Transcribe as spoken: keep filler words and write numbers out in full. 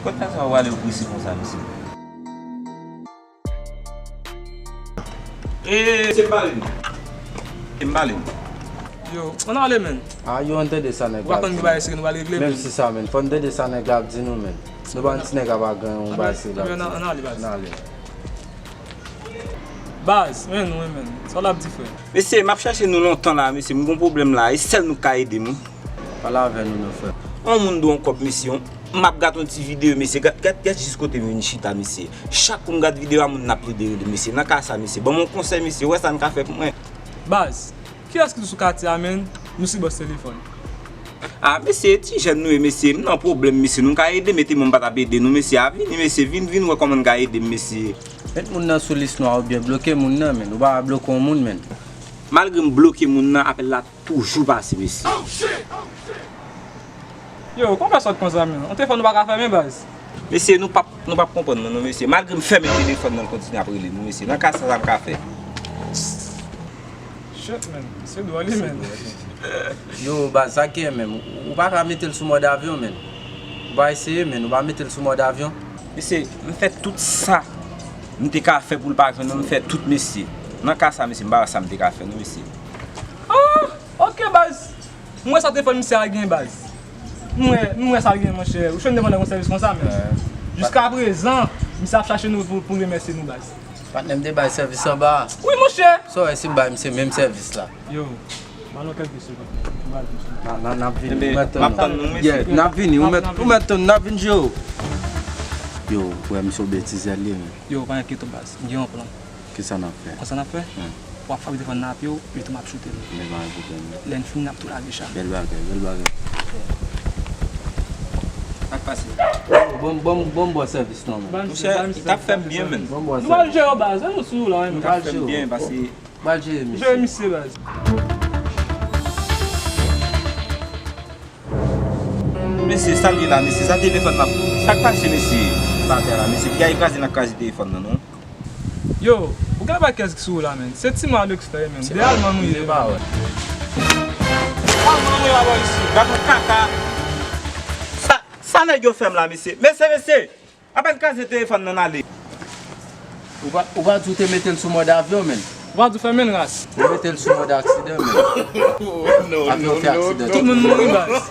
Kot nèg sa yo ale yo prese konsa, mesye? E, se m pale m. Se m pale m. Yo, ann ale, men. A, yo, ann tande sa nèg la ap di nou. Ou pa konn ki bagay serye nou pral regle, men. Menm si sa, men. Fò n tande sa nèg la ap di nou, men. Nou pa yon ti nèg ap ganyan yon bagay serye la ap di nou. Ann ale, baz. Ann ale. Baz, men nou, men. Sa w ap di, frè? Mesye, m ap chache nou lontan la, mesye. M gon pwoblèm la. E sèl nou k ka ede m, wi. Pale avè nou non, frè. On moun dwe on kòb, mesye. M ap gade on ti videyo, mesye. Gad, gad, gad jis kote m vin chita, mesye. Chak kou m gade videyo a, moun nan plede rele, mesye. Nan ka sa, mesye, ban m on konsèy, mesye. Ou wè sa n ka fè pou mwen? Baz, kiyès ki sou katye a, menn? Nou se bòs telefòn. A, mesye, ti jèn nou ye, mesye. M nan pwoblèm, mesye. Nou ka ede m, e tèlman m pa t ap ede nou, mesye. A, vini, mesye. Vin, vin wè kòman n ka ede m, mesye. Met moun nan sou lis nwa oubyen bloke moun nan, menn. Ou pa ka bloke on moun, menn. Malgre m bloke moun nan, apèl la toujou pase, mesye. Yo, kòman fè sòt konsa, menn? On telefòn ou pa ka fèmen, baz. Mesye, nou p ap, nou p ap konprann mwen, non, mesye. Malgre m fèmen telefòn nan, l kontinye ap rele nou, mesye. Nan ka sa, sa m ka fè? Shit, menn. Se dwòl, wi, menn. Yo, baz, sa k genyen menm? Ou pa ka mete l sou mòd avyon, menn. Ou pa eseye, menn. Ou pa mete l sou mòd avyon. Mesye, m fè tout sa m te ka fè pou l pa jwenn mwen, m fè tout, mesye. Nan ka sa, mesye, m pa wè sa m te ka fè, non, mesye. Ah, ok, baz. M wè sa telefòn misye a gen, baz. M wè, m wè sa l gen, monchè. Ou jwenn demann yon sèvis konsa, menn. Jiskaprezan, misye ap chache nou pou, pou remèsye nou, baz. Patnè m te bay sèvis anba a. Wi, monchè. Sa w wè si m bay misye menm sèvis la? Yo, ban nou kèlke segonn. N a, n a, n ap vini. Enben, m ap tann nou, mesye. Yeah, n ap vini. Ou mèt, ou mèt tann, n ap vini, Jero. Yo, frè, misye on betizè l ye, menn. Yo, pa enkyete w, baz. M gen yon plan. Kisa n ap fè? Konsa n ap fè? Wi. W ap fabrike telefòn nan ap yo, epi tou m ap choute l. Bèl bagay pou tèt mwen. Lè n fini, n ap tou lage chay. Bèl bagay, bèl bagay. Sa k pase? Bon, bon, bon, bon sèvis non, menn. Monchè, li t ap fè m byen, menn. Bon, bon sèvis. Nou pral jere w, baz. Nou sou la, menn. Li t ap fè m byen, paske. Pral jere misye. Jere misye, baz. Mesye, sa l ye la, mesye? Sa telefòn nan. Sa k pase, mesye? Pa atè la, mesye. Piga e kraze nan kraze telefòn nan, non. Yo, ou gen bagay kèz ki sou ou la, menn. Se timoun Alex fè, menn. De Alman nou ye. Se pa wè. Alman nou ye, pa bò isi. Gad yon kaka. Sa, sa nèg yo fè m la, mesye. Mesye, mesye. Apèn kraze telefòn nan ale. Ou pa, ou pa di w te mete l sou mòd avyon, menn. Ou pa di w fèmen l, ras. Ou mete l sou mòd aksidan, menn. Avyon fè aksidan. Tout moun mouri, baz.